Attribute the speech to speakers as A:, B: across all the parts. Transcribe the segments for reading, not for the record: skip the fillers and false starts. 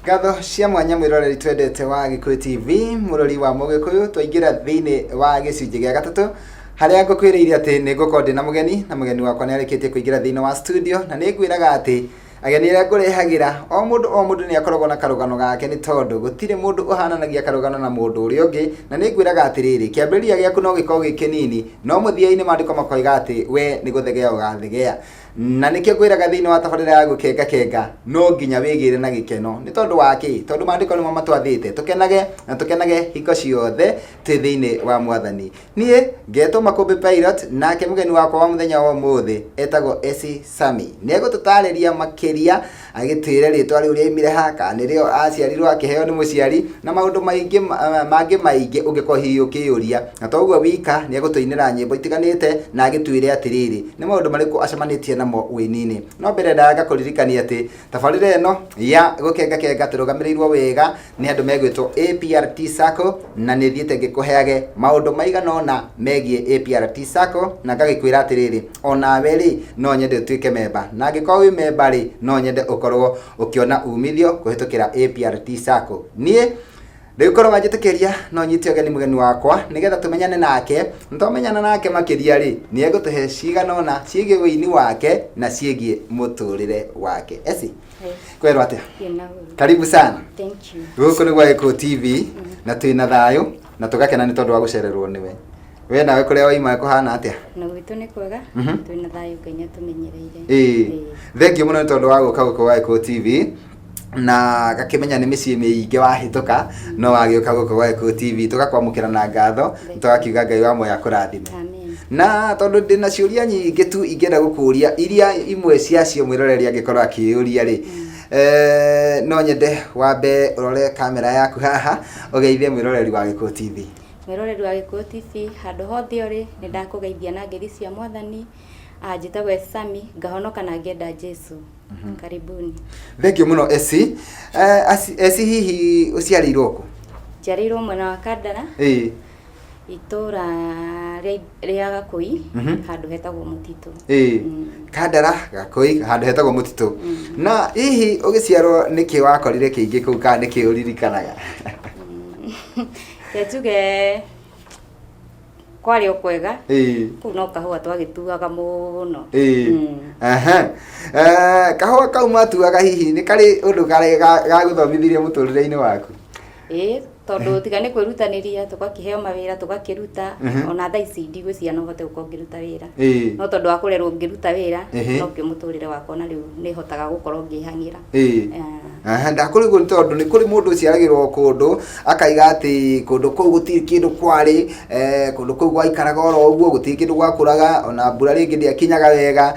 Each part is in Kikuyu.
A: Ngatho cia mwanya mwĩroreri twendete wa Gĩkũyũ TV, mũrori wa Mũgĩkũyũ, twaingĩra thĩinĩ wa gĩcunjĩ gĩa gatatũ harĩa ngũkwĩrĩire atĩ nĩ ngũkorwo ndĩ na mũgeni, na mũgeni wakwa nĩ arĩkĩtie kũingĩra thĩinĩ wa studio, na nĩ ngwĩraga atĩ ageni arĩa ngũrehagĩra o mũndũ o mũndũ nĩ akoragwo na karũgano gake, nĩ tondũ gũtirĩ mũndũ ũhananagia karũgano na mũndũ ũrĩa ũngĩ. Na nĩ ngwĩraga atĩrĩrĩ, kĩambĩrĩria gĩaku no gĩkorwo gĩ kĩnini, no mũthia-inĩ maandĩko makoiga atĩ we nĩ gũthegea ũgathegea. Na nĩkĩo ngwĩraga thĩinĩ wa tabarĩra ya gũkenga kenga no nginya wĩgĩre na gĩkeno. Nĩ tondũ wa kĩ? Tondũ maandĩko nĩmo matwathĩte tũkenage na tũkenage hingo ciothe twĩ thĩinĩ wa Mwathani. Niĩ ngetwo Makũmbĩ Pilot, nake mũgeni wakwa wa mũthenya wa ũmũthĩ etagwo Esi Sami. Nĩ egũtũtarĩria makĩria agĩtwĩre rĩtwa rĩu rĩaimire ha, kana nĩrĩo aciarirwo akĩheo nĩ mũciari, na maũndũ maingĩ mangĩ maingĩ ũngĩkorwo hihi ũkĩyũria. Na to ũguo wika, nĩ egũtũinĩra nyĩmbo itiganĩte na agĩtwĩre atĩrĩrĩ, nĩ maũndũ marĩkũ acemanĩtie namo ũini-inĩ. No mbere ndaya ngakũririkania atĩ tabarĩra ĩno ya gũkengakenga tũrũgamĩrĩirwo wega nĩ andũ megwĩtwo APRT Sacco, na nĩ thiĩte ngĩkũheage maũndũ maigana ũna megiĩ APRT Sacco, na ngagĩkwĩra atĩrĩrĩ, onawe rĩ no nyende ũtuĩke memba, na angĩkorwo wĩ memba rĩ no nyende ũkorwo ũkĩona umithio kũhĩtũkĩra APRT Sacco. Niĩ rĩu korwo wanjĩtĩkĩria no nyite ũgeni mũgeni wakwa nĩgetha tũmenyane nake, na twamenyana nake makĩria rĩ nĩ egũtũhe cigana ũna ciĩgiĩ ũini wake na ciĩgiĩ mũtũrĩre wake. Esi, kwerwo atĩa? Karibu sana.
B: Thank you.
A: Gũkũ nĩ gwa Gĩkũyũ TV na twĩna thayũ na tũgakena nĩ tondũ wa gũcererwo nĩwe. We nawe kũrĩa waima kũhana atĩa?
B: Na gwitũ nĩ kwega, twĩna thayũ, Ngai nĩ atũmenyereire.
A: Ĩĩ, thengiũ mũno nĩ tondũ wa gũka gũkũ gwa Gĩkũyũ TV, na gakĩmenya nĩ mĩciĩ mĩingĩ wahĩtũka no wagĩũka gũkũ gwa Gĩkũyũ TV, tũgakwamũkĩra na ngatho, tũgakiuga Ngai wa muoyo akũrathime.
B: Amen.
A: Na tondũ ndĩna ciũria nyingĩ tu ingĩenda gũkũria, iria imwe ciacio mwĩroreri angĩkorwo akĩyũria rĩ, no nyende wambe ũrore kamera yaku haha ũgeithie mwĩroreri wa Gĩkũyũ TV.
B: Mwĩroreri wa Gĩkũyũ TV handũ hothe ũrĩ, nĩ ndakũgeithia na ngeithi cia Mwathani. Njĩtagwo Esami, ngahonoka na ngenda Jesu. Karibuni.
A: Thengiũ mũno Esi. Esi, hihi ũciarĩirwo kũ?
B: Njiarĩirwo mwena wa Kandara, itũra rĩa Gakũi, handũ hetagwo Mũtitũ.
A: Kandara Gakũi, handũ hetagwo Mũtitũ. Na hihi ũgĩciarwo nĩkĩ wakorire kĩingĩ kũu, kana nĩkĩ ũririkanaga?
B: Reke njuge kwarĩ o kwega. Kũu no kahũa twagĩtuaga mũno.
A: Aha. Kahũa kau matuaga hihi nĩ karĩ ũndũ karĩ gagũthomithirie mũtũrĩre-inĩ waku?
B: Ĩĩ, tondũ tiga nĩ kwĩrutanĩria tũgakĩheo mawĩra tũgakĩruta, ona thaa ici ndigwĩciria no hote gũkorwo ngĩruta wĩra. No tondũ wa kũrerwo ngĩruta wĩra, nokĩo mũtũrĩre wakwa na rĩu nĩ hotaga gũkorwo ngĩhang'ĩra.
A: Aha, ndakũrigwo nĩ tondũ nĩ kũrĩ mũndũ ũciaragĩrwo kũndũ akaiga atĩ kũndũ kũu gũtirĩ kĩndũ kwarĩ, kũndũ kũu gwaikaraga oro ũguo, gũtirĩ kĩndũ gwakũraga, ona mbura rĩngĩ ndĩakinyaga wega,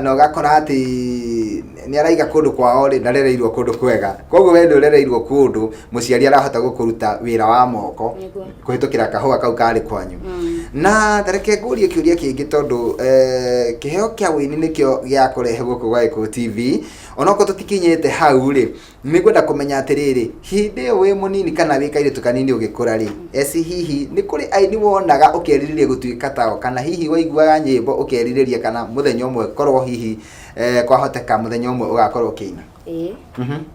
A: na ũgakora atĩ nĩ araiga kũndũ kwao rĩ ndarereirwo kũndũ kwega. Koguo we nĩ ũrereirwo kũndũ mũciari arahota gũkũruta wĩra wa moko kũhĩtũkĩra kahũa kau karĩ kwanyu. Na tareke ngũrie kĩũria kĩngĩ tondũ kĩheo kĩa ũini nĩkĩo gĩakũrehe gũkũ gwa Gĩkũyũ TV. Onokorwo tũtikinyĩte hau rĩ, nĩ ngwenda kũmenya atĩrĩrĩ, hĩndĩ ĩyo wĩ mũnini kana wĩ kairĩtu kanini ũgĩkũra rĩ, Esi hihi nĩ kũrĩ aini wonaga ũkerirĩria gũtuĩka tao, kana hihi waiguaga nyĩmbo ũkerirĩria kana mũthenya ũmwe korwo hihi kwahoteka mũthenya ũmwe ũgakorwo ũkĩina?
B: Ĩĩ,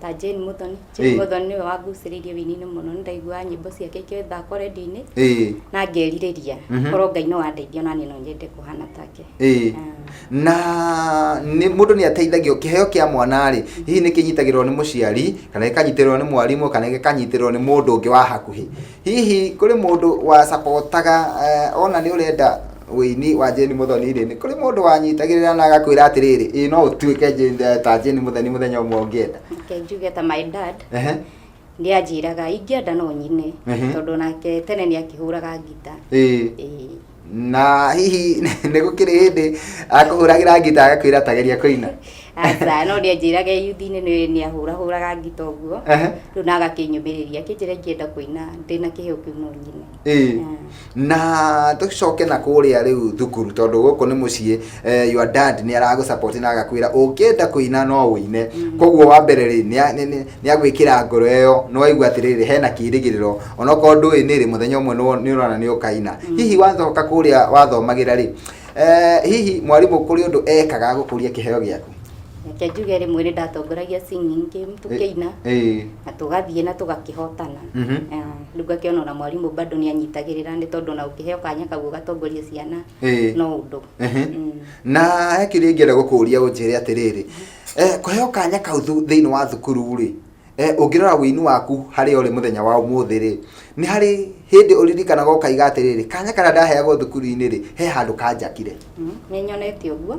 B: ta Jane Muthoni. Jane Muthoni nĩwe wangucĩrĩirie wĩini-inĩ mũno, nĩ ndaiguaga nyĩmbo ciake ikĩthakwo redio-inĩ na ngerirĩria korwo Ngai no andeithie ona niĩ no nyende kũhana take.
A: Na nĩ mũndũ nĩ ateithagio kĩheo kĩa mwana rĩ, hihi nĩ kĩnyitagĩrĩrwo nĩ mũciari kana gĩkanyitĩrĩrwo nĩ mwarimũ kana gĩkanyitĩrĩrwo nĩ mũndũ ũngĩ wa hakuhĩ? Hihi kũrĩ mũndũ wa supportaga ona nĩ ũrenda ũini wa Jane Muthoni rĩ, nĩ kũrĩ mũndũ wanyitagĩrĩra na agakwĩra atĩrĩrĩ, ĩ no ũtuĩke ta Jane Muthoni mũthenya ũmwe ũngĩenda?
B: Reke njuge ta my dad nĩ anjĩraga ingĩenda no nyine, tondũ nake tene nĩ akĩhũraga ngita. Ĩĩ.
A: Na hihi nĩ gũkĩrĩ hĩndĩ akũhũragĩra ngita agakwĩra tageria kũina?
B: Aca, no nĩ anjĩraga yuthi-inĩ nĩ ahũrahũraga ngita ũguo. Rĩu na agakĩnyũmĩrĩria akĩnjĩra ingĩenda kũina ndĩna kĩheo kĩu no nyine.
A: Na tũcoke na kũrĩa rĩu thukuru, tondũ gũkũ nĩ mũciĩ, your dad nĩ aragũ support na agakwĩra ũngĩenda kũina no ũine. Koguo wa mbere rĩ, nĩ agwĩkĩra ngoro ĩyo, nĩ waigua atĩrĩrĩ hena kĩrĩgĩrĩro, onokorwo ndũĩ nĩ rĩ, mũthenya ũmwe nĩ ũrona nĩ ũkaina. Hihi wathoka kũrĩa wathomagĩra rĩ, hihi mwarimũ kũrĩ ũndũ ekaga gũkũria kĩheo gĩaku?
B: Reke njuge rĩmwe nĩ ndatongoragia singing team tũkĩina na tũgathiĩ na tũgakĩhotana. Rĩu ngakĩona ona mwarimũ bado nĩ anyitagĩrĩra, nĩ tondũ ona ũkĩheo kanya kau ũgatongoria ciana no ũndũ.
A: Na he kĩũria ingĩenda gũkũria ũnjĩre atĩrĩrĩ, kũheo kanya kau thĩinĩ wa thukuru rĩ, ũngĩrora wĩini waku harĩa ũrĩ mũthenya wa ũmũthĩ rĩ, nĩ harĩ hĩndĩ ũririkanaga ũkaiga atĩrĩrĩ, kanya karĩa ndaheagwo thukuru-inĩ rĩ, he handũ kanjakire?
B: Nĩ nyonete ũguo,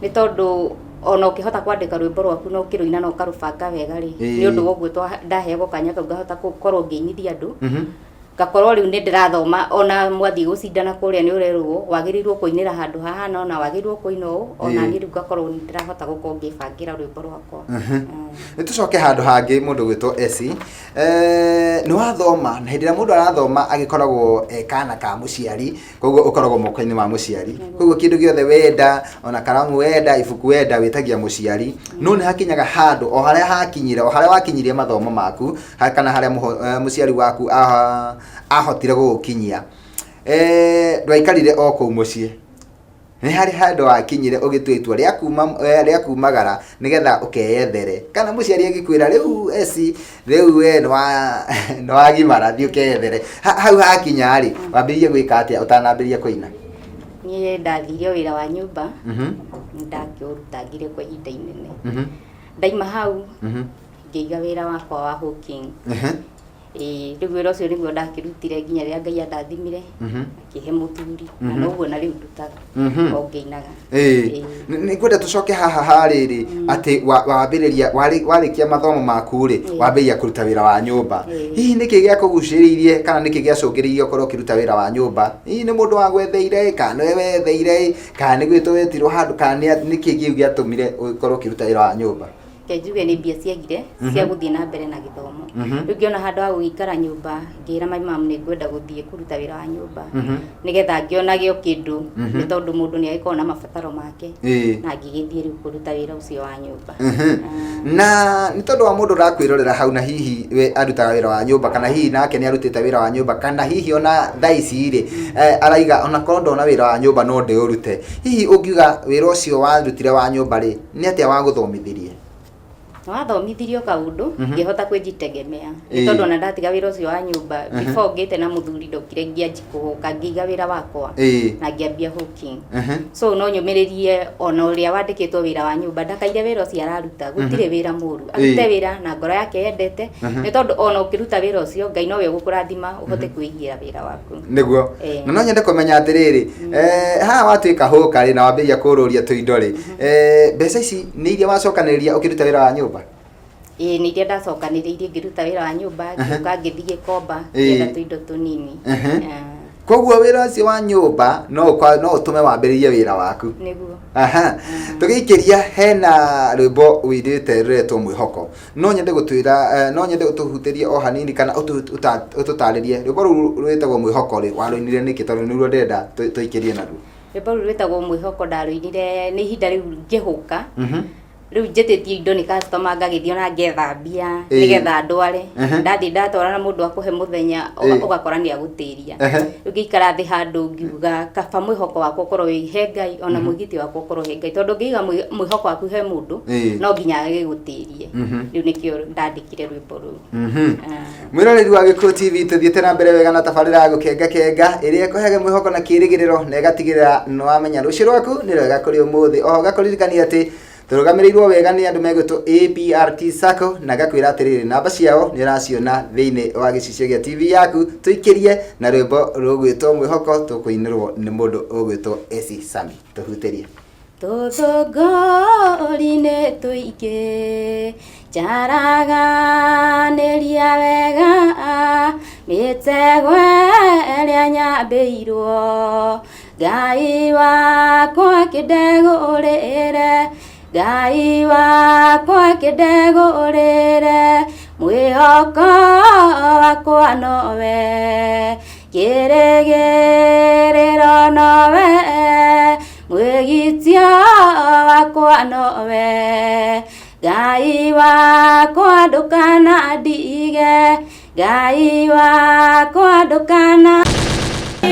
B: nĩ tondũ ona ũkĩhota kwandĩka rwĩmbo rwaku na ũkĩrũina na ũkarũbanga wega rĩ, nĩ ũndũ wa ũguo ndaheagwo kanya kau ngahota gũkorwo ngĩinithia andũ, ngakorwo rĩu nĩ ndĩrathoma. Ona mwathiĩ gũcindana kũrĩa, nĩ ũrerwo wagĩrĩirwo kũinĩra handũ haha na ona wagĩrĩirwo kũina ũũ. Ona niĩ rĩu ngakorwo nĩ ndĩrahota gũkorwo ngĩbangĩra rwĩmbo rwakwa.
A: Nĩ tũcoke handũ hangĩ. Mũndũ gwĩtwo Esi, nĩ wathoma, na hĩndĩ ĩrĩa mũndũ arathoma agĩkoragwo e kana ka mũciari, koguo ũkoragwo moko-inĩ ma mũciari, koguo kĩndũ gĩothe wenda, ona karamu wenda, ibuku wenda, wĩtagia mũciari. No nĩ hakinyaga handũ o harĩa hakinyire, o harĩa wakinyirie mathomo maku, kana harĩa mũciari waku ahotire gũgũkinyia, ndwaikarire o kũu mũciĩ. Nĩ harĩ handũ wakinyire ũgĩtua itua rĩa kuma, rĩa kumagara nĩgetha ũkeyethere, kana mũciari agĩkwĩra, "Rĩu Esi, rĩu we nĩ wagimara, thiĩ ũkeyethere." Hau hakinya rĩ, wambĩrĩirie gwĩka atĩa ũtanambĩrĩria kũina?
B: Niĩ ndathire o wĩra wa nyũmba, nĩ ndakĩũrutangire kwa ihinda inene. Ndaima hau, ngĩiga wĩra wakwa wa hawking. Ĩĩ, rĩu wĩra ũcio nĩguo ndakĩrutire nginya rĩrĩa Ngai andathimire, akĩhe mũthuri, na noguo na rĩu ndutaga o ngĩinaga.
A: Ĩĩ. Nĩ ngwenda tũcoke haha harĩrĩ atĩ wambĩrĩria warĩkia mathomo maku rĩ, wambĩrĩria kũruta wĩra wa nyũmba. Hihi nĩkĩ gĩakũgucĩrĩirie kana nĩkĩ gĩacũngĩrĩirie ũkorwo ũkĩruta wĩra wa nyũmba? Hihi nĩ mũndũ wagwetheire, kana nĩwe wetheire, kana nĩ gwĩtwo wetirwo handũ, kana nĩkĩ kĩu gĩatũmire ũkorwo ũkĩruta wĩra wa nyũmba?
B: Reke njuge nĩ mbia ciagire cia gũthiĩ na mbere na gĩthomo. Rĩu ngĩona handũ ha gũgĩikara nyũmba, ngĩra my mom nĩ ngwenda gũthiĩ kũruta wĩra wa nyũmba, nĩgetha ngĩonage o kĩndũ, nĩ tondũ mũndũ nĩ agĩkoragwo na mabataro make. Na ngĩgĩthiĩ rĩu kũruta wĩra ũcio wa nyũmba.
A: Na nĩ tondũ wa mũndũ ũrakwĩrorera hau, na hihi we arutaga wĩra wa nyũmba, kana hihi nake nĩ arutĩte wĩra wa nyũmba, kana hihi ona thaa ici rĩ, araiga ona korwo ndona wĩra wa nyũmba no ndĩũrute, hihi ũngiuga wĩra ũcio warutire wa nyũmba rĩ, nĩ atĩa wagũthomithirie?
B: Wathomithirio kaũndũ ngĩhota kwĩjitegemea, nĩ tondũ ona ndatiga wĩra ũcio wa nyũmba, before ngĩte na mũthuri, ndokire ngĩanji kũhũka, ngĩiga wĩra wakwa na ngĩambia hawking. So no nyũmĩrĩrie ona ũrĩa wandĩkĩtwo wĩra wa nyũmba ndakaire wĩra ũcio araruta. Gũtirĩ wĩra mũru, arute wĩra na ngoro yake yendete, nĩ tondũ ona ũkĩruta wĩra ũcio, Ngai nowe ũgũkũrathima ũhote kwĩigĩra wĩra waku.
A: Nĩguo. Na no nyende kũmenya atĩrĩrĩ, haha watuĩka hũka rĩ, na wambĩrĩria kũrũria tũindo rĩ, mbeca ici nĩ iria wacokanĩrĩria ũkĩruta wĩra wa nyũmba?
B: Ĩĩ, nĩ iria ndacokanĩrĩirie ngĩruta wĩra wa nyũmba, ngĩũka ngĩthiĩ komba, ngĩetha tũindo tũnini.
A: Koguo wĩra ũcio wa nyũmba no ũtũme wambĩrĩrie wĩra waku.
B: Nĩguo.
A: Aha. Tũgĩikĩria, hena rwĩmbo wĩirĩte rũretwo "Mwĩhoko". No nyende gũtwĩra, no nyende ũtũhutĩrie o hanini kana ũtũtarĩrie rwĩmbo rũu rwĩtagwo "Mwĩhoko" rĩ, warũinire nĩkĩ? Tondũ nĩruo ndĩrenda tũikĩrie naruo.
B: Rwĩmbo rũu rwĩtagwo "Mwĩhoko" ndarũinire nĩ ihinda rĩu ngĩhũka. Rĩu njĩtĩtie indo nĩ customer, ngagĩthiĩ ona ngethambia nĩgetha ndware. Ndathiĩ ndatwara na mũndũ akũhe mũthenya, ũgakora nĩ agũtĩria. Rĩu ngĩikara thĩ handũ ngiuga kaba mwĩhoko wakwa ũkorwo wĩ he Ngai, ona mwĩgitio wakwa ũkorwo he Ngai, tondũ ũngĩiga mwĩhoko waku he mũndũ, no nginya agĩgũtĩrie. Rĩu nĩkĩo ndandĩkire rwĩmbo rũu. Ah.
A: Mwĩroreri wa Gĩkũyũ TV, tũthiĩte na mbere wega na tabarĩra ya Gũkenga Kenga, ĩrĩa ĩkũheage mwĩhoko na kĩĩrĩgĩrĩro na ĩgatigĩrĩra nĩ wamenya rũciũ rwaku nĩ rwega kũrĩ ũmũthĩ. Oho ngakũririkania atĩ tũrũgamĩrĩirwo wega nĩ andũ megwĩtwo APRT Sacco, na ngakwĩra atĩrĩrĩ, namba ciao nĩ ũraciona thĩinĩ wa gĩcicio gĩa TV yaku. Tũikĩrie na rwĩmbo rũgwĩtwo "Mwĩhoko", tũkũinĩrwo nĩ mũndũ ũgwĩtwo Esi Sami. Tũhutĩrie.
B: Tũthũngũri-inĩ tũingĩ njaraganĩria wega, mĩtego ĩrĩa nyambĩirwo, Ngai wakwa kĩndegũrĩre, Ngai wakwa kĩndegũrĩre, mwĩhoko wakwa nowe, kĩrĩgĩrĩro nowe, mwĩgitio wakwa nowe. Ngai wakwa ndũkanandige, Ngai wakwa ndũkanandige.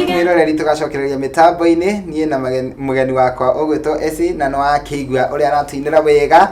A: Mwĩroreri, tũgacokereria mĩtambo-inĩ niĩ na mũgeni wakwa ũgwĩtwo Esi, na nĩ wakĩigua ũrĩa aratũinĩra wega,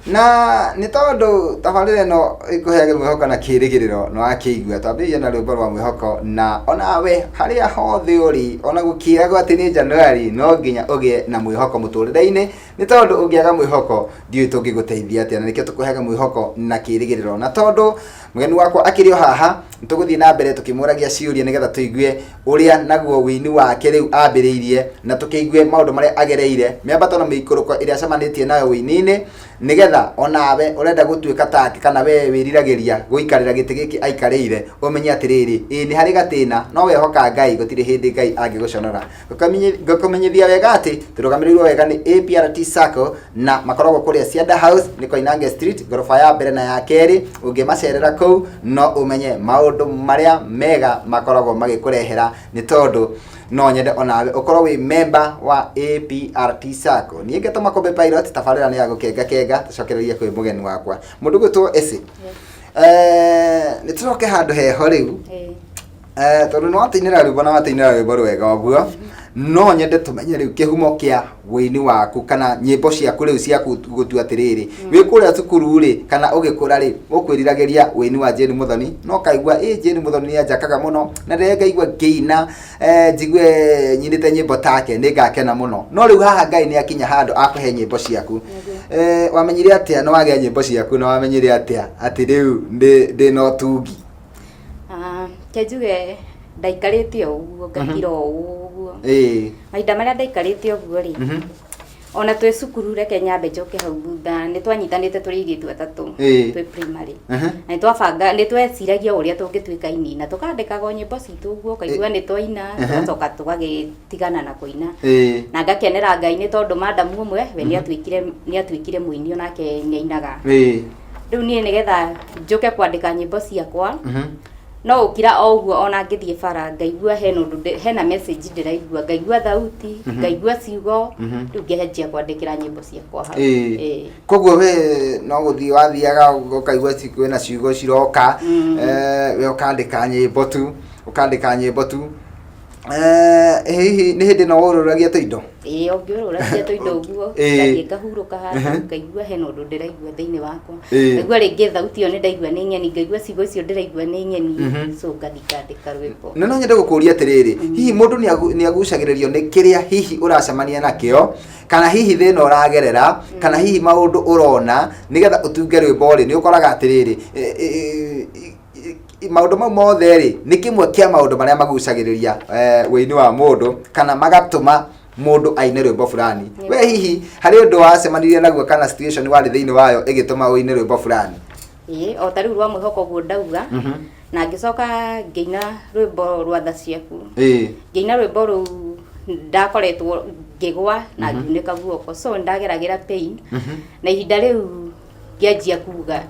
A: na nĩ tondũ tabarĩra ĩno ĩkũheage mwĩhoko na kĩrĩgĩrĩro. Nĩ wakĩigua twambĩrĩria na rwĩmbo rwa mwĩhoko, na onawe harĩa hothe ũrĩ, ona gũkĩragwo atĩ nĩ Januari, no nginya ũgĩe na mwĩhoko mũtũrĩre-inĩ, nĩ tondũ ũngĩaga mwĩhoko ndiũĩ tũngĩgũteithia atĩa, na nĩkĩo tũkũheaga mwĩhoko na kĩrĩgĩrĩro. Na tondũ mũgeni wakwa akĩrĩ o haha, tũgũthiĩ na mbere tũkĩmũragia ciũria nĩgetha tũigue ũrĩa naguo wĩini wake rĩu ambĩrĩirie, na tũkĩigue maũndũ marĩa agereire, mĩambato na mĩikũrũko ĩrĩa acemanĩtie nayo wĩini-inĩ, nĩgetha onawe ũrenda gũtuĩka take, kana we wĩriragĩria gũikarĩra gĩtĩ gĩkĩ aikarĩire, ũmenye atĩrĩrĩ, ĩĩ nĩ harĩ gatĩna, no wehoka Ngai gũtirĩ hĩndĩ Ngai angĩgũconora. Ngũkũmenyithia wega atĩ tũrũgamĩrĩirwo wega nĩ APRT Sacco, na makoragwo kũrĩa Cianda House, nĩ Koinange Street, ngoroba ya mbere na ya kerĩ. Ũngĩmacerera kũu no ũmenye maũndũ marĩa mega makoragwo magĩkũrehera, nĩ tondũ no nyende onawe ũkorwo wĩ member wa APRT Sacco. Niĩ ngetwo Makũmbĩ Pilot, tabarĩra nĩ ya gũkenga kenga. Tũcokererie kwĩ mũgeni wakwa, mũndũ gwĩtwo Esi. Nĩ tũcoke handũ heho rĩu. Tondũ nĩ watũinĩra rwĩmbo, na watũinĩra rwĩmbo rwega ũguo, no nyende tũmenye rĩu kĩhumo kĩa wĩini waku kana nyĩmbo ciaku rĩu ciaku gũtua atĩrĩrĩ, wĩ kũrĩa cukuru rĩ, kana ũgĩkũra rĩ, ũkwĩriragĩria wĩini wa Jane Muthoni, no kaigua ĩ Jane Muthoni nĩ anjakaga mũno, na rĩrĩa ngaigua ngĩina, njigue nyinĩte nyĩmbo take, nĩ ngakena mũno. No rĩu haha Ngai nĩ akinya handũ akũhe nyĩmbo ciaku. Wamenyire atĩa nĩ wagĩa nyĩmbo ciaku, na wamenyire atĩa atĩ rĩu ndĩ na ũtungi?
B: Ah, ke njuge ndaikarĩte o ũguo, ngakira o ũguo. Mahinda marĩa ndaikarĩte ũguo rĩ, ona twĩ cukuru, reke nyambe njoke hau thutha, nĩ twanyitanĩte tũrĩ airĩtu atatũ twĩ primary, na nĩ twabanga, nĩ tweciragia ũrĩa tũngĩtuĩka aini, na tũkandĩkaga o nyĩmbo citũ ũguo, ũkaigua nĩ twaina, tũgacoka tũgagĩtigana na kũina. Na ngakenera Ngai nĩ tondũ madamu ũmwe we nĩ atuĩkire mũini, onake nĩ ainaga. Rĩu niĩ nĩgetha njũke kwandĩka nyĩmbo ciakwa, no ũkira o ũguo, ona ngĩthiĩ bara ngaigua hena ũndũ hena message ndĩraigua, ngaigua thauti, ngaigua ciugo, rĩu ngĩanjia kwandĩkĩra nyĩmbo ciakwa hau.
A: Koguo we no gũthiĩ wathiaga ũkaigua kwĩna ciugo ciroka, we ũkandĩka nyĩmbo tu, ũkandĩka nyĩmbo tu. Hihi nĩ hĩndĩ no ũrũragia tũindo?
B: Ĩĩ, ũngĩũrũragia tũindo ũguo, ngathiĩ ngahurũka handũ, ngaigua hena ũndũ ndĩraigua thĩinĩ wakwa, ngaigua rĩngĩ thauti ĩyo nĩ ndaigua nĩ ng'eni, ngaigua ciugo icio ndĩraigua nĩ ng'eni, so ngathiĩ ngandĩka rwĩmbo.
A: Na no nyende gũkũria atĩrĩrĩ, hihi mũndũ nĩ agucagĩrĩrio nĩ kĩrĩa hihi ũracemania nakĩo, kana hihi thĩna ũragerera, kana hihi maũndũ ũrona nĩgetha ũtunge rwĩmbo rĩ, nĩ ũkoraga atĩrĩrĩ, maũndũ mau mothe rĩ, nĩ kĩmwe kĩa maũndũ marĩa magucagĩrĩria wĩini wa mũndũ, kana magatũma mũndũ aine rwĩmbo fulani? We hihi harĩ ũndũ wacemanirie naguo kana situation warĩ thĩinĩ wayo ĩgĩtũma ũine rwĩmbo fulani?
B: Ĩĩ, o ta rĩu rwa mwĩhoko ũguo ndauga, na ngĩcoka ngĩina rwĩmbo rwa tha ciaku. Ngĩina rwĩmbo rũu ndakoretwo ngĩgwa na ngiunĩka guoko, so ndageragĩra pain, na ihinda rĩu ngĩanjia kuga,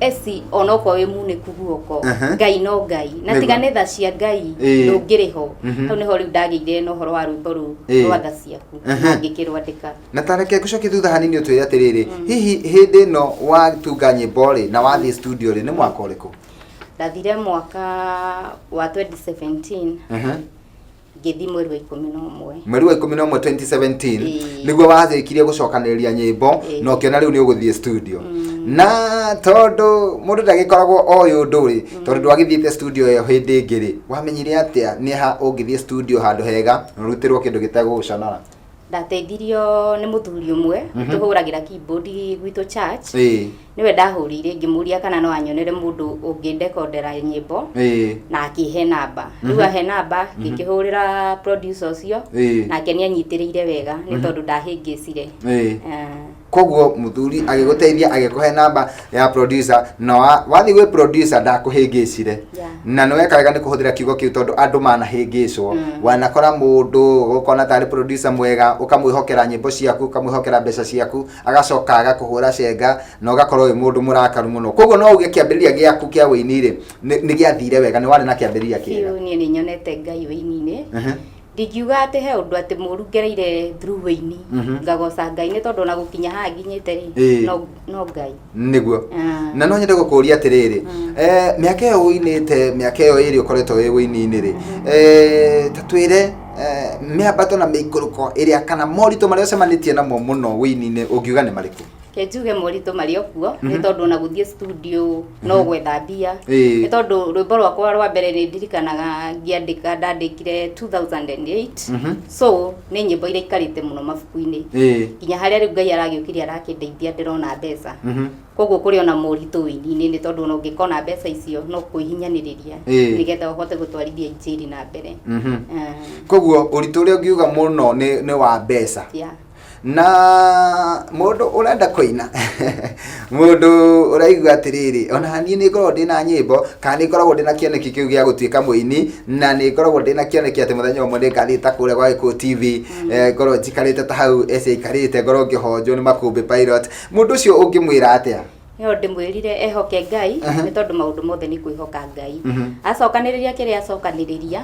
B: eci onokorwo wĩ munĩku guoko, Ngai no Ngai, na tiga nĩ tha cia Ngai ndũngĩrĩ ho. Hau nĩho rĩu ndagĩire na ũhoro wa rwĩmbo rũu rwa tha ciaku, na ngĩkĩrwandĩka.
A: Na tareke ngũcokie thutha hanini, ũtwĩre atĩrĩrĩ, hihi hĩndĩ ĩno watunga nyĩmbo rĩ, na wathiĩ studio rĩ, nĩ mwaka ũrĩkũ?
B: Ndathire mwaka wa 2017, ngĩthiĩ mweri wa 11.
A: Mweri wa 11 2017? Nĩguo warĩkirie gũcokanĩrĩria nyĩmbo, na ũkĩona rĩu nĩ ũgũthiĩ studio. Na tondũ mũndũ ndagĩkoragwo oĩ ũndũ rĩ, tondũ ndwagĩthiĩte studio ĩyo hĩndĩ ĩngĩ rĩ, wamenyire atĩa nĩ ha ũngĩthiĩ studio handũ hega na ũrutĩrwo kĩndũ gĩtegũgũconora?
B: Ndateithirio nĩ mũthuri ũmwe tũhũragĩra keyboard gwitũ church. Nĩwe ndahũrĩire ngĩmũria kana no anyonere mũndũ ũngĩndekondera nyĩmbo, na akĩhe namba. Rĩu ahe namba, ngĩkĩhũrĩra producer ũcio, nake nĩ anyitĩrĩire wega nĩ tondũ ndahĩngĩcire.
A: Koguo mũthuri agĩgũteithia, agĩkũhe namba ya producer, na wathiĩ gwĩ producer ndakũhĩngĩcire? Na nĩ weka wega nĩ kũhũthĩra kiugo kĩu, tondũ andũ manahĩngĩcwo. Wanakora mũndũ ũkona tarĩ producer mwega, ũkamwĩhokera nyĩmbo ciaku, ũkamwĩhokera mbeca ciaku, agacoka agakũhũra cenga na ũgakorwo wĩ mũndũ mũrakaru mũno. Koguo no uge kĩambĩrĩria gĩaku kĩa wĩini rĩ, nĩ gĩathire wega, nĩ warĩ na kĩambĩrĩria kĩega?
B: Biũ, niĩ nĩ nyonete Ngai wĩini-inĩ. Ndingiuga atĩ he ũndũ atĩ mũru ngereire through wĩini. Ngagoca Ngai nĩ tondũ ona gũkinya haha nginyĩte rĩ, no Ngai.
A: Nĩguo. Na no nyende gũkũria atĩrĩrĩ, mĩaka ĩyo ũinĩte, mĩaka ĩyo ĩrĩ ũkoretwo wĩ ũini-inĩ rĩ, ta twĩre mĩambato na mĩikũrũko ĩrĩa kana moritũ marĩa ũcemanĩtie namo mũno ũini-inĩ ũngiuga nĩ marĩkũ?
B: Reke njuge moritũ marĩ o kuo, nĩ tondũ ona gũthiĩ studio no gwetha mbia. Nĩ tondũ rwĩmbo rwakwa rwa mbere nĩ ndirikanaga ngĩandĩka ndandĩkire 2008. So nĩ nyĩmbo iria ikarĩte mũno mabuku-inĩ. Nginya harĩa rĩu Ngai aragĩũkire arakĩndeithia ndĩrona mbeca. Koguo kũrĩ ona moritũ ũini-inĩ nĩ tondũ ona ũngĩkona mbeca icio no kwĩhinyanĩrĩria nĩgetha ũhote gũtwarithia injiri na mbere.
A: Koguo ũritũ ũrĩa ũngiuga mũno nĩ wa mbeca.
B: Yeah.
A: Na mũndũ ũrenda kũina, mũndũ ũraigua atĩrĩrĩ, ona niĩ nĩ ngoragwo ndĩna nyĩmbo kana nĩ ngoragwo ndĩna kĩoneki kĩu gĩa gũtuĩka mũini, na nĩ ngoragwo ndĩna kĩoneki atĩ mũthenya ũmwe nĩ ngathiĩ ta kũrĩa gwa Gĩkũyũ TV, ngorwo njikarĩte ta hau Esĩ aikarĩte, ngorwo ngĩhonjwo nĩ Makũmbĩ Pilot. Mũndũ ũcio ũngĩmwĩra atĩa?
B: No ndĩmwĩrire ehoke Ngai, nĩ tondũ maũndũ mothe nĩ kwĩhoka Ngai. Acokanĩrĩria kĩrĩa acokanĩrĩria,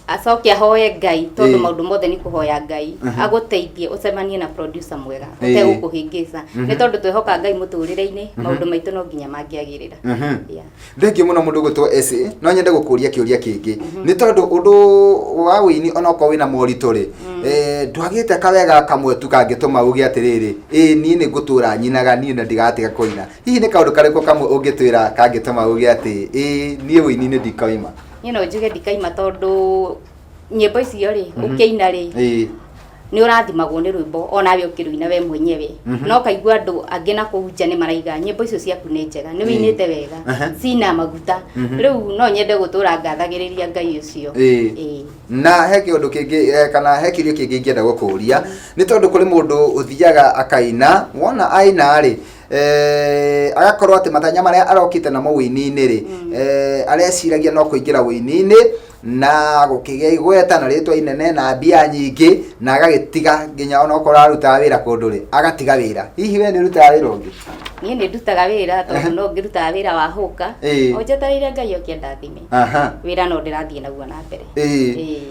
B: acoke ahoe Ngai, tondũ maũndũ mothe nĩ kũhoya Ngai, agũteithie ũcemanie na producer mwega, ũtegũkũhĩngĩca. Nĩ tondũ twehoka Ngai mũtũrĩre-inĩ, maũndũ maitũ no nginya mangĩagĩrĩra. Yeah.
A: Thengiũ mũno mũndũ ũgwĩtwo Esĩ, no nyende gũkũria kĩũria kĩngĩ. Nĩ tondũ ũndũ wa ũini onokorwo wĩna moritũ rĩ, ndwagĩte kawega kamwe tu kangĩtũma uge atĩrĩrĩ, ĩĩ niĩ nĩ ngũtũra nyinaga niĩ na ndigatiga kũina. Hihi nĩ kaũndũ karĩkũ kamwe ũngĩtwĩra kangĩtũma uge atĩ ĩĩ niĩ ũini-inĩ ndikaima?
B: Niĩ no njuge ndikaima tondũ nyĩmbo icio rĩ, ũkĩina rĩ, nĩ ũrathimagwo nĩ rwĩmbo onawe ũkĩrũina we mwenyewe. No ũkaigua andũ angĩ na kũu nja nĩ maraiga nyĩmbo icio ciaku nĩ njega, nĩ wĩinĩte wega, cina maguta. Rĩu no nyende gũtũra ngathagĩrĩria Ngai ũcio.
A: Na he kĩũndũ kĩngĩ, kana he kĩũria kĩngĩ ingĩenda gũkũria, nĩ tondũ kũrĩ mũndũ ũthiaga akaina, wona aina rĩ, agakorwo atĩ matanya marĩa arokĩte namo ũini-inĩ rĩ, areciragia no kũingĩra ũini-inĩ na gũkĩgĩa igweta na rĩtwa inene na mbia nyingĩ, na agagĩtiga nginya onokorwo arutaga wĩra kũndũ rĩ, agatiga wĩra. Hihi we nĩ ũrutaga wĩra ũngĩ?
B: Niĩ nĩ ndutaga wĩra tondũ no ngĩrutaga wĩra wa hũka. O njetereire Ngai oke andathime. Wĩra no ndĩrathiĩ naguo na mbere.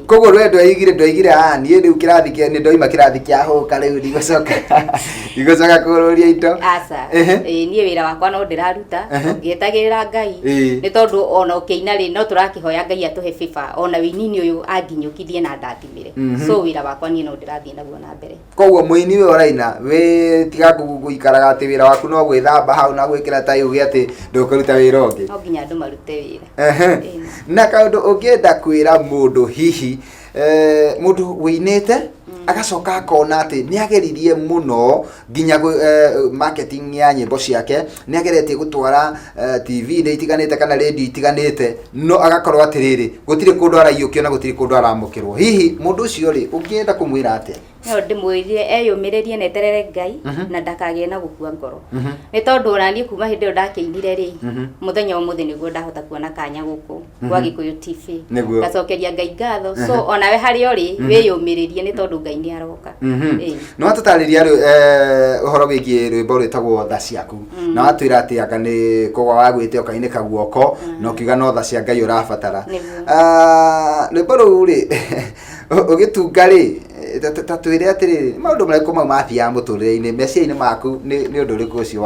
A: Koguo we ndwaigire, niĩ rĩu kĩrathi kĩa, nĩ ndoima kĩrathi kĩa hũka rĩu ndigũcoka kũrũria indo.
B: Aca. Niĩ wĩra wakwa no ndĩraruta, ngĩetagĩrĩra Ngai. Nĩ tondũ ona ũkĩina rĩ, no tũrakĩhoya Ngai atũhe favor, ona wĩini-inĩ ũyũ anginyũkithie na andathimĩre. So wĩra wakwa niĩ no ndĩrathiĩ naguo na mbere.
A: Koguo mũini we ũraina, wĩ tiga gũikaraga atĩ wĩra waku no gwĩthamba hau na gwĩkĩra tai uge atĩ ndũkũruta wĩra ũngĩ.
B: No nginya andũ marute wĩra.
A: Na kaũndũ ũngĩenda kwĩra mũndũ hihi, mũndũ wĩinĩte, agacoka akona atĩ nĩ ageririe mũno nginya marketing ya nyĩmbo ciake, nĩ ageretie gũtwara TV-inĩ itiganĩte kana radio itiganĩte, no agakorwo atĩrĩrĩ, gũtirĩ kũndũ araiyũkio na gũtirĩ kũndũ aramũkĩrwo. Hihi mũndũ ũcio rĩ, ũngĩenda kũmwĩra atĩa?
B: No ndĩmwĩrire eyũmĩrĩrie na eterere Ngai na ndakagĩe na gũkua ngoro. Nĩ tondũ ona niĩ kuma hĩndĩ ĩyo ndakĩinire rĩ, mũthenya ũmũthĩ nĩguo ndahota kuona kanya gũkũ gwa Gĩkũyũ TV. Ngacokeria Ngai ngatho. So onawe harĩa ũrĩ wĩyũmĩrĩrie nĩ tondũ Ngai nĩ aroka.
A: Nĩ watũtarĩria rĩu ũhoro wĩgiĩ rwĩmbo rwĩtagwo Tha Ciaku. Na watwĩra atĩ anga nĩ kũgwa wagwĩte ũkainĩka guoko na ũkiuga no tha cia Ngai ũrabatara. Rwĩmbo rũu rĩ, ũgĩtunga rĩ, ta twĩre atĩrĩrĩ, nĩ maũndũ marĩkũ mau mathiaga mũtũrĩre-inĩ, meciria-inĩ maku, nĩ ũndũ ũrĩkũ ũcio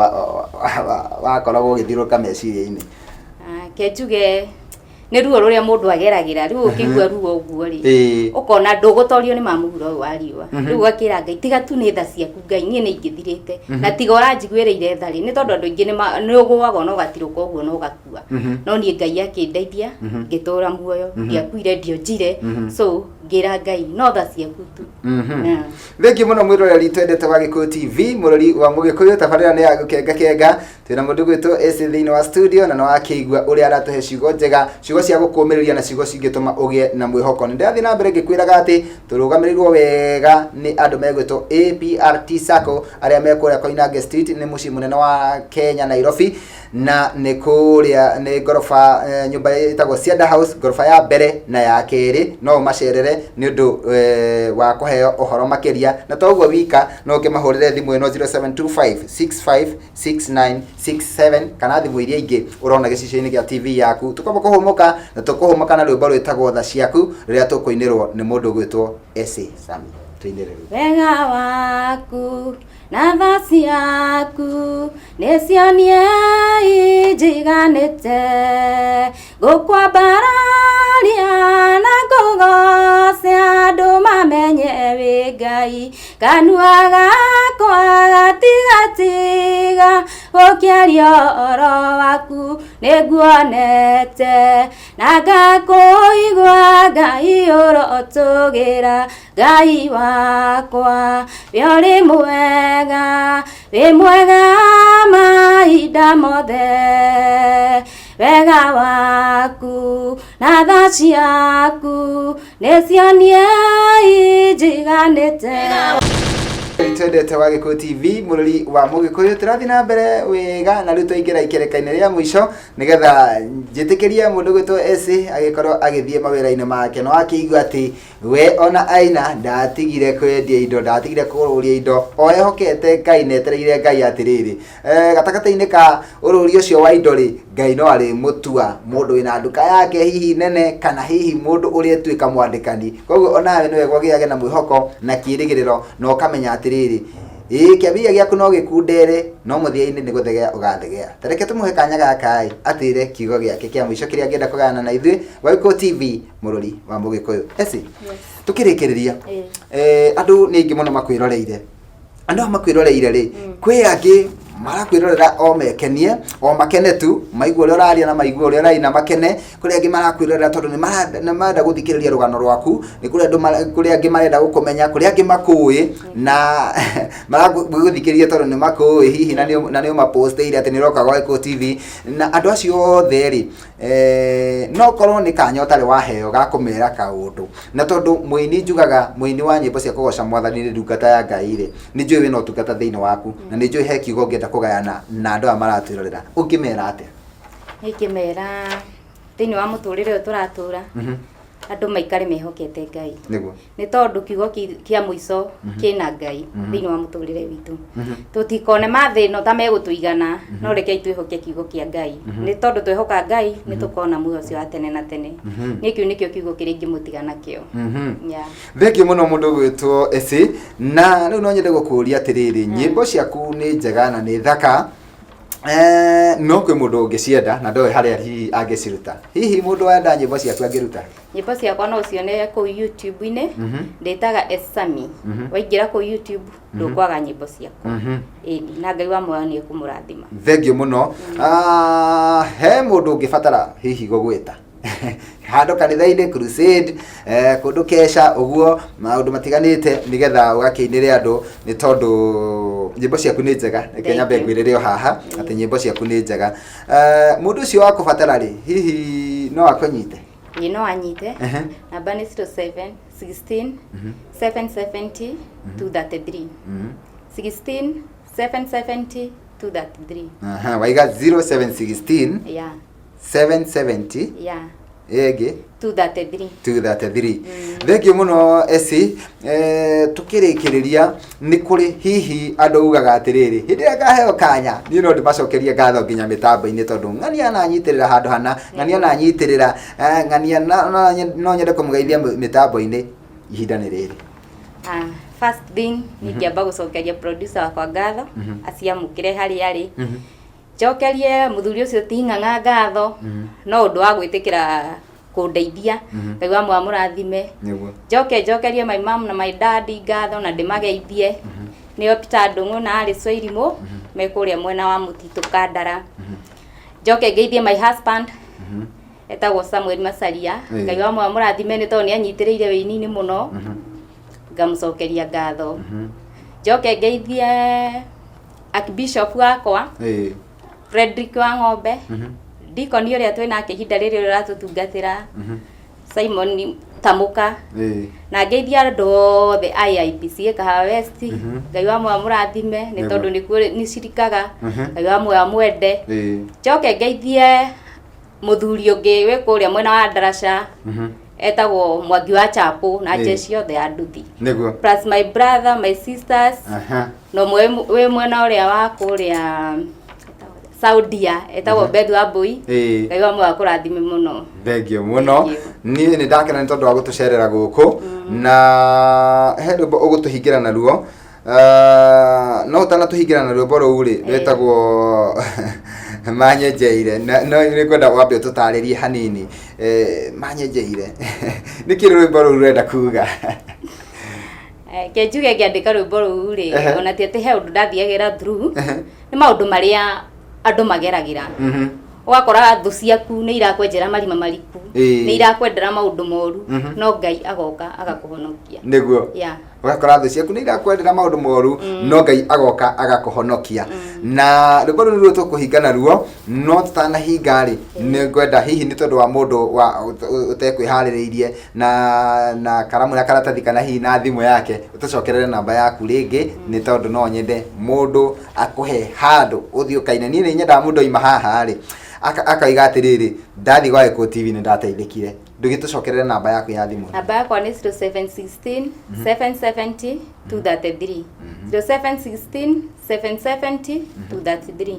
A: wakoragwo ũgĩthiũrũrũka meciria-inĩ?
B: Reke njuge nĩ ruo rũrĩa mũndũ ageragĩra, rĩu ũkĩigua ruo ũguo rĩ, ũkona ndũgũtorio nĩ ma mũhuro ũyũ wa riũa. Rĩu ũgakĩra Ngai, tiga tu nĩ tha ciaku Ngai, niĩ nĩ ingĩthirĩte. Na tiga ũranjiguĩrĩire tha rĩ, nĩ tondũ andũ aingĩ nĩ ũgũaga ona ũgatirũka ũguo na ũgakua. No niĩ Ngai akĩndeithia, ngĩtũra muoyo, ndiakuire, ndionjire. So ngĩra Ngai, no tha ciaku tu.
A: Thengiũ mũno mwĩroreri twendete wa Gĩkũyũ TV, mũrori wa Mũgĩkũyũ, tabarĩra nĩ ya gũkenga kenga. Twĩna mũndũ gwĩtwo Esĩ thĩinĩ wa studio na nĩwakĩigua ũrĩa aratũhe ciugo njega, ciugo cia gũkũmĩrĩria na ciugo cingĩtũma ũgĩe na mwĩhoko. Nĩ ndĩrathiĩ na mbere ngĩkwĩraga atĩ tũrũgamĩrĩirwo wega nĩ andũ megwĩtwo APRT Sacco arĩa me kũrĩa Koinange Street, nĩ mũciĩ mũnene wa Kenya Nairobi, na nĩ kũrĩa nĩ ngoroba, nyũmba ĩtagwo Cianda House, ngoroba ya mbere na ya kerĩ, no ũmacerere. mbere nĩ ũndũ wa kũheo ũhoro makĩria. Na to ũguo wika, no ũkĩmahũrĩre thimũ ĩno 0725656967 kana thimũ iria ingĩ ũrona gĩcicio-inĩ gĩa TV yaku. Tũkwamba kũhũmũka na tũkũhũmũka na rwĩmbo rwĩtagwo Tha Ciaku, rũrĩa tũkũinĩrwo nĩ mũndũ ũgwĩtwo Esĩ Sami. Tũinĩre rĩu.
B: Wega waku na tha ciaku nĩcio niĩ injiganĩte, ngũkwambararia na ngũgoce andũ mamenye wĩ Ngai, kanua gakwa gatigatiga gũkĩaria ũhoro waku, nĩnguonete na ngakũigua Ngai ũrotũgĩra, Ngai wakwa we ũrĩ mwega, wĩ mwega mahinda mothe, wega waku na tha ciaku nĩcio niĩ injiganĩte.
A: Twendete wa Gĩkũyũ TV, mũrori wa Mũgĩkũyũ, tũrathiĩ na mbere wega na rĩu twaingĩra ikereka-inĩ rĩa mũico nĩgetha njĩtĩkĩrie mũndũ gwĩtwo Esĩ agĩkorwo agĩthiĩ mawĩra-inĩ make. No akĩigua atĩ we ona aina ndatigire kwendia indo, ndatigire kũrũria indo, o ehokete Ngai na etereire Ngai atĩrĩrĩ, gatagatĩ-inĩ ka ũrũri ũcio wa indo rĩ, Ngai no arĩmũtua mũndũ wĩna nduka yake hihi nene, kana hihi mũndũ ũrĩa ĩtuĩka mwandĩkani. Koguo onawe nĩ wega ũgĩage na mwĩhoko na kĩĩrĩgĩrĩro na ũkamenya atĩrĩrĩ, ĩĩ kĩambĩrĩria gĩaku no gĩkundere, no mũthia-inĩ nĩ gũthegea ũgathegea. Ta reke tũmũhe kanya gaka ĩ, atwĩre kiugo gĩake kĩa mũico kĩrĩa angĩenda kũgayana na ithuĩ. Gwaikũ TV, mũrori wa Mũgĩkũyũ. Esi, tũkĩrĩkĩrĩria, andũ nĩ aingĩ mũno makwĩroreire. Andũ aya makwĩroreire rĩ, kwĩ angĩ marakwĩrorera o mekenie, o makene tu, maigua ũrĩa ũraria na maigua ũrĩa ũraina makene. Kũrĩ angĩ marakwĩrorera tondũ nĩ marenda gũthikĩrĩria rũgano rwaku, nĩ kũrĩ andũ kũrĩ angĩ marenda gũkũmenya, kũrĩ angĩ makũĩ na maragũthikĩrĩria tondũ nĩ makũĩ hihi na nĩ ũmapostĩire atĩ nĩ ũroka gwa Gĩkũyũ TV. Na andũ acio othe rĩ, no korwo nĩ kanya ũtarĩ waheo ga kũmera kaũndũ, na tondũ mũini njugaga mũini wa nyĩmbo cia kũgoca mwathani nĩ ndungata ya Ngai rĩ, nĩ njũĩ wĩna ũtungata thĩinĩ waku na nĩ njũĩ he kiugo ũngĩenda kũgayana na andũ aya maratwĩrorera, ũngĩmera atĩa?
B: Ingĩmera thĩinĩ wa mũtũrĩre ũyũ tũratũra, andũ maikare mehokete Ngai.
A: Nĩguo.
B: Nĩ tondũ kiugo kĩa mũico kĩna Ngai thĩinĩ wa mũtũrĩre witũ. Tũtikone mathĩna ta megũtũigana, no rekei twĩhoke kiugo kĩa Ngai. Nĩ tondũ twehoka Ngai nĩ tũkona muoyo ũcio wa tene na tene. Niĩ kĩu nĩkĩo kiugo kĩrĩa ingĩmũtiga nakĩo. Yeah.
A: Thengiũ mũno mũndũ ũgwĩtwo Esi, na rĩu no nyende gũkũria atĩrĩrĩ, nyĩmbo ciaku nĩ njega na nĩ thaka, no kwĩ mũndũ ũngĩcienda na ndoĩ harĩa hihi angĩciruta. Hihi mũndũ wenda nyĩmbo ciaku angĩruta?
B: Nyĩmbo ciakwa no ũcione kũu YouTube-inĩ, ndĩtaga Esami. Waingĩra kũu YouTube ndũkwaga nyĩmbo ciakwa. Ĩni, na Ngai wa muoyo nĩ ekũmũrathima.
A: Thengiũ mũno. He mũndũ ũngĩbatara hihi gũgwĩta handũ kanitha-inĩ, crusade, kũndũ kesha ũguo, maũndũ matiganĩte, nĩgetha ũgakĩinĩre andũ, nĩ tondũ nyĩmbo ciaku nĩ njega. Reke nyambe ngwĩrĩre o haha atĩ nyĩmbo ciaku nĩ njega. Mũndũ ũcio wakũbatara rĩ, hihi no akũnyite?
B: Ĩĩ no anyite. Namba nĩ 07 16 770 233. 16 770 233.
A: Aha, waiga 0716
B: Yeah.
A: 770
B: Yeah.
A: ĩngĩ
B: 233.
A: 233. Thengiũ mũno Esi. Tũkĩrĩkĩrĩria, nĩ kũrĩ hihi andũ ugaga atĩrĩrĩ, hĩndĩ ĩrĩa ngaheo kanya niĩ no ndĩmacokerie ngatho nginya mĩtambo-inĩ, tondũ ng'ania ananyitĩrĩra handũ hana, ng'ania ananyitĩrĩra, ng'ania no nyende kũmũgeithia mĩtambo-inĩ. Ihinda nĩ rĩrĩ.
B: First thing, ningĩamba gũcokeria producer wakwa ngatho, aciamũkĩre harĩa arĩ. Njokerie mũthuri ũcio ti ng'ang'a ngatho, no ũndũ wa gwĩtĩkĩra kũndeithia. Ngai wa muoyo amũrathime. Njoke njokerie my mom na my dad ngatho na ndĩmageithie. Nĩo Peter Ndung'u na Alice Wairimu, me kũrĩa mwena wa Mũtitũ Kandara. Njoke ngeithie my husband, etagwo Samuel Macharia. Ngai wa muoyo amũrathime nĩ tondũ nĩ anyitĩrĩire wĩini-inĩ mũno. Ngamũcokeria ngatho. Njoke ngeithie Archbishop wakwa, Frederick wa Ng'ombe, Deacon ũrĩa twĩ nake ihinda rĩrĩ ũrĩa ũratũtungatĩra, Simon Tamuka, na ngeithia andũ othe a AIPCA Kahawa West. Ngai wa muoyo amũrathime nĩ tondũ nĩkuo nĩcirikaga. Ngai wa muoyo amwende. Njoke ngeithie mũthuri ũngĩ wĩ kũrĩa mwena wa Ndaraca, Etagwo Mwangi wa Chapo na jeshi yothe ya nduthi.
A: Nĩguo.
B: Plus my brother, my sisters. Na ũmwe wĩ mwena ũrĩa wa kũrĩa Saudia etagwo Beth wa Mbui. Ngai wa muoyo akũrathime mũno.
A: Thengio mũno.
B: Thank you.
A: Niĩ nĩ ndakena nĩ tondũ wa gũtũcerera gũkũ, na he rwĩmbo ũgũtũhingĩra naruo. No ũtanatũhingĩra na rwĩmbo rũu rĩ, rwĩtagwo Manyenjeire. No nĩ ngwenda wambe ũtũtarĩrie hanini. Manyenjeire, nĩkĩ rwĩmbo rũu rũrenda kuga?
B: Ke njuge ngĩandĩka rwĩmbo rũu rĩ, ona ti atĩ he ũndũ ndathiagĩra through, nĩ maũndũ marĩa andũ mageragĩra. Ũgakora thũ ciaku nĩ irakwenjera marima mariku, nĩ irakwendera maũndũ moru, no Ngai agoka agakũhonokia.
A: Nĩguo.
B: Yeah.
A: Ũgakora thũ ciaku nĩ irakwendera maũndũ moru, no Ngai agoka agakũhonokia. Na rwĩmbo rũu nĩruo tũkũhinga naruo, no tũtanahinga rĩ, nĩ ngwenda hihi nĩ tondũ wa mũndũ wa ũtekwĩharĩrĩirie na karamu na karatathi kana hihi na thimũ yake, ũtũcokerere namba yaku rĩngĩ, nĩ tondũ no nyende mũndũ akũhe handũ ũthiĩ ũkaine. Niĩ nĩ nyendaga mũndũ aima haha rĩ, akauga atĩrĩrĩ, ndathiĩ gwa Gĩkũyũ TV nĩ ndateithĩkire. Ndũgĩtũcokerere namba yaku ya thimũ.
B: Namba yakwa nĩ 0716 770 233. 0716 770 233.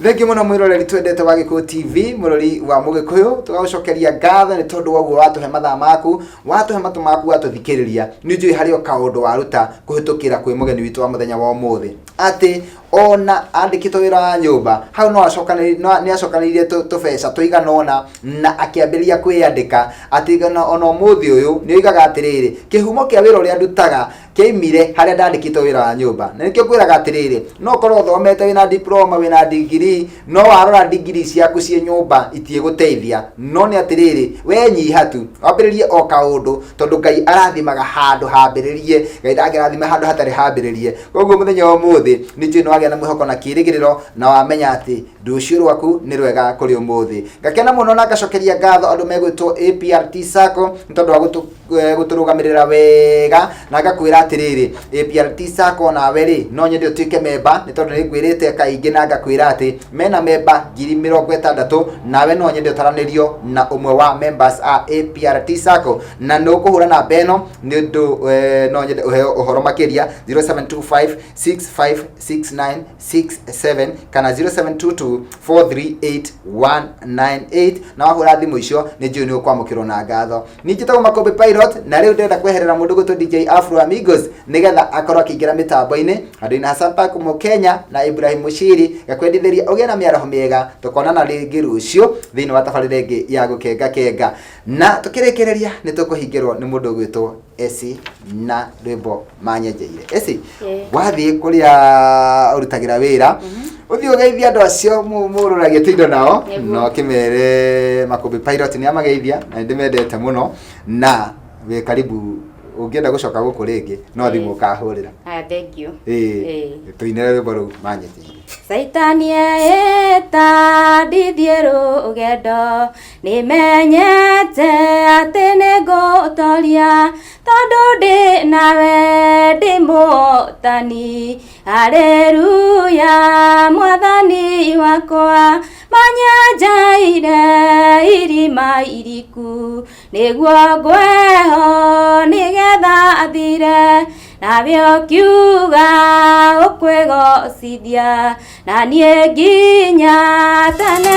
A: Thengiũ mũno mwĩroreri twendete wa Gĩkũyũ TV, mũrori wa Mũgĩkũyũ, tũgagũcokeria ngatho nĩ tondũ wa ũguo watũhe mathaa maku, watũhe matũ maku, watũthikĩrĩria. Nĩ njũĩ harĩ o kaũndũ waruta kũhĩtũkĩra kwĩ mũgeni witũ wa mũthenya wa ũmũthĩ, atĩ ona andĩkĩtwo wĩra wa nyũmba hau no nĩ acokanĩrĩirie tũbeca tũigana ũna na akĩambĩrĩria kwĩyandĩka, atĩ ona ũmũthĩ ũyũ nĩ oigaga atĩrĩrĩ, kĩhumo kĩa wĩra ũrĩa ndutaga kĩaimire harĩa ndandĩkĩtwo wĩra wa nyũmba. Na nĩkĩo ngwĩraga atĩrĩrĩ, no ũkorwo ũthomete, wĩna diploma, wĩna degree, no warora degree ciaku ciĩ nyũmba itiĩgũteithia. No nĩ atĩrĩrĩ, wenyiha tu wambĩrĩrie o kaũndũ, tondũ Ngai arathimaga handũ hambĩrĩrie. Ngai ndangĩrathima handũ hatarĩ hambĩrĩrie. Koguo mũthenya wa ũmũthĩ nĩ njũĩ nĩ wagĩa na mwĩhoko na kĩĩrĩgĩrĩro, na wamenya atĩ rũciũ rwaku nĩ rwega kũrĩ ũmũthĩ. Ngakena mũno na ngacokeria ngatho andũ megwĩtwo APRT Sacco nĩ tondũ wa gũtũrũgamĩrĩra wega, na ngakwĩra atĩrĩrĩ, APRT Sacco nawe rĩ, no nyende ũtuĩke memba, nĩ tondũ nĩ ngwĩrĩte kaingĩ na ngakwĩra atĩ mena memba 60,000, nawe no nyende ũtaranĩrio na ũmwe wa members a APRT Sacco, na nĩ ũkũhũra namba ĩno nĩ ũndũ no nyende ũheo ũhoro makĩria, 0725 656967 kana 0722 438 198. Na wahũra thimũ icio nĩ njũĩ nĩ ũkwamũkĩrwo na ngatho. Niĩ njĩtagwo Makũmbĩ Pilot, na rĩu ndĩrenda kweherera mũndũ gwĩtwo DJ Afro Amigos nĩgetha akorwo akĩingĩra mĩtambo-inĩ handũ-inĩ Hassan Park Mũkenya na Ibrahim Mushiri. Gakwendithĩria ũgĩe na mĩaraho mĩega, tũkonana rĩngĩ rũciũ thĩinĩ wa tabarĩra ĩngĩ ya Gũkenga Kenga. Na tũkĩrĩkĩrĩria nĩ tũkũhingĩrwo nĩ mũndũ ũgwĩtwo Esi na rwĩmbo Manyenjeire. Esi, wathiĩ kũrĩa ũrutagĩra wĩra, ũthiĩ ũgeithie andũ acio mũrũragia tũindo nao, na ũkĩmere Makũmbĩ Pilot nĩ amageithia na nĩ ndĩmendete mũno, na wĩ karibu ũngĩenda gũcoka gũkũ rĩngĩ no thimũ ũkahũrĩra.
B: Haya, thank you.
A: Ĩĩ, tũinĩre rwĩmbo rũu Manyenjeire.
B: Caitani eĩta ndithiĩ rũgendo, nĩmenyete atĩ nĩngũtoria, tondũ ndĩ nawe ndĩ mũhotani. Haleluya, mwathani wakwa, manyanjaire irima iriku, nĩguo ngweho nĩgetha thire, nawe ũkiuga ũkwĩgocithia na niĩ nginya tene.